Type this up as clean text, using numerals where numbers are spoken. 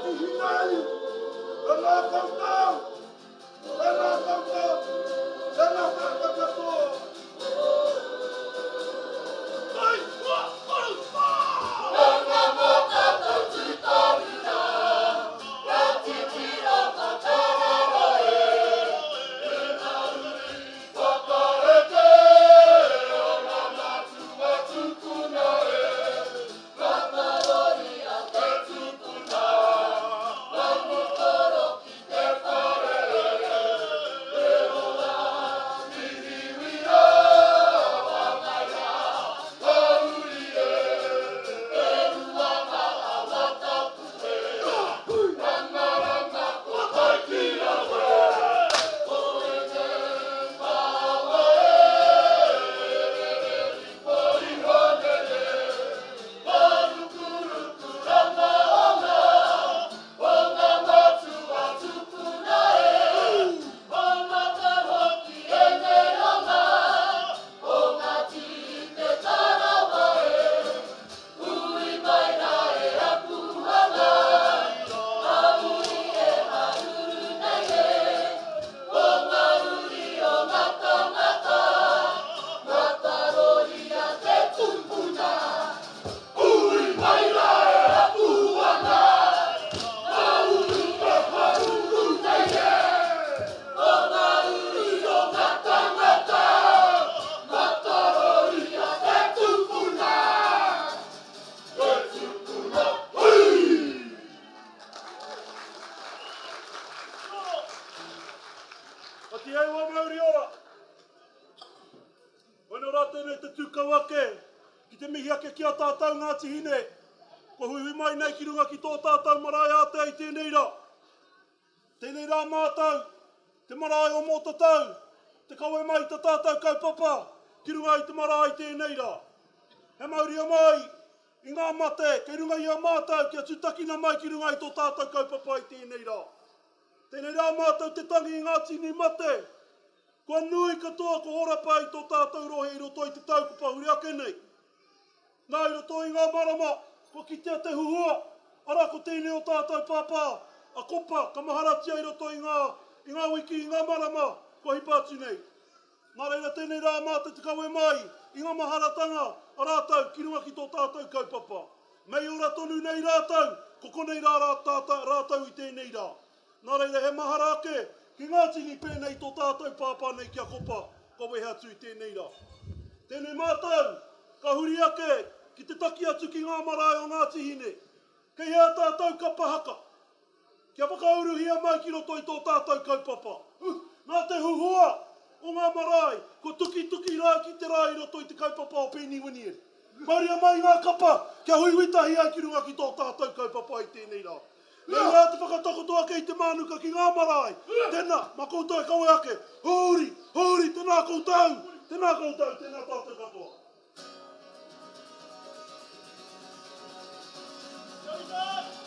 mihi nei, tēnā koutou, tēnā koutou, tēnā tātou katoa. Kai kua koutou! Runga mō tātou tūtohunga, ka titiro ko Tararua e, e ngā uri whakaeke o ngā mātua tupuna e, Mataroria te tupuna, manu toro ki te whare e, e hoa mihiwia whangaia ka uri e, e Ruanga awa tapu e, Rangaranga ko Taiki rawe, ko ēnei māua e, rere iho iho nei e. Mārukuruku ranga o ngā, o ngā matua tupuna e, o mātou hoki ēnei o ngā, o Ngāti Te Tarawa e, ui mai rā e aku hanga, a uri e haruru nei e, o ngā uri o ngā tangata, Mataroria te tupuna. Ui mai rā e apu ana, ka uru ka haruru nei e. O ngā uri o ngā tangata, Mataroria te tupuna. Te tupuna, hui! Ka tihei wā mauri ora. Koina rā tēnei te tū kau ake ki te mihi ake ki a tātou Ngāti Hine, kua huihui mai nei ki runga ki tō tātou marae ātea i tēnei rā. Tēnei rā mātou, te marae o Mōtatau, te kawe mai i ta tātou kaupapa ki runga i te marae i tēnei rā. He mauria mai i ngā mate kei runga i a mātou kia tūtakina mai ki runga i tō tātou kaupapa i tēnei rā. Tēnei rā mātou te tangi i ngā tini mate Kua nui katoa ko horapa i tō tātou rohe i roto i te tau ko pahure ake nei. Nā, i roto i ngā marama, kua kitea te huhua, arā ko tēnei o tātou pāpā, a Kopa, ka maharatia i roto i ngā, i ngā wiki, i ngā marama kua hipa atu nei. Nā reira tēnei rā mātou te kawe mai i ngā maharatanga a rātou ki runga ki tō tātou kaupapa. Mei ora tonu nei rātou, ko konei rā rā tātou, rātou i tēnei rā. Nā reira he mahara ake ki ngā tini pēnei i tō tātou pāpā nei ki a Kopa kua wehe atu i tēnei rā. Tēnei mātou ka huri ake ki te taki atu ki ngā marae o Ngāti Hine. Kei hea tātou kapa haka? Kia whakauruhia mai ki roto i tō tātou kaupapa. Nā te huhua o ngā marae kua tukituki rā ki te rā i roto i te kaupapa o Pēni Winieri. Mauria mai ngā kapa kia huihui tahi ai ki runga ki tō tātou kaupapa i tēnei rā. Nei rā te whakatakoto ake i te mānuka ki ngā marae. Tēnā, mā koutou e kawe ake. Hūri, hūri, tēnā koutou, tēnā koutou, tēnā tātou katoa. Kia ora!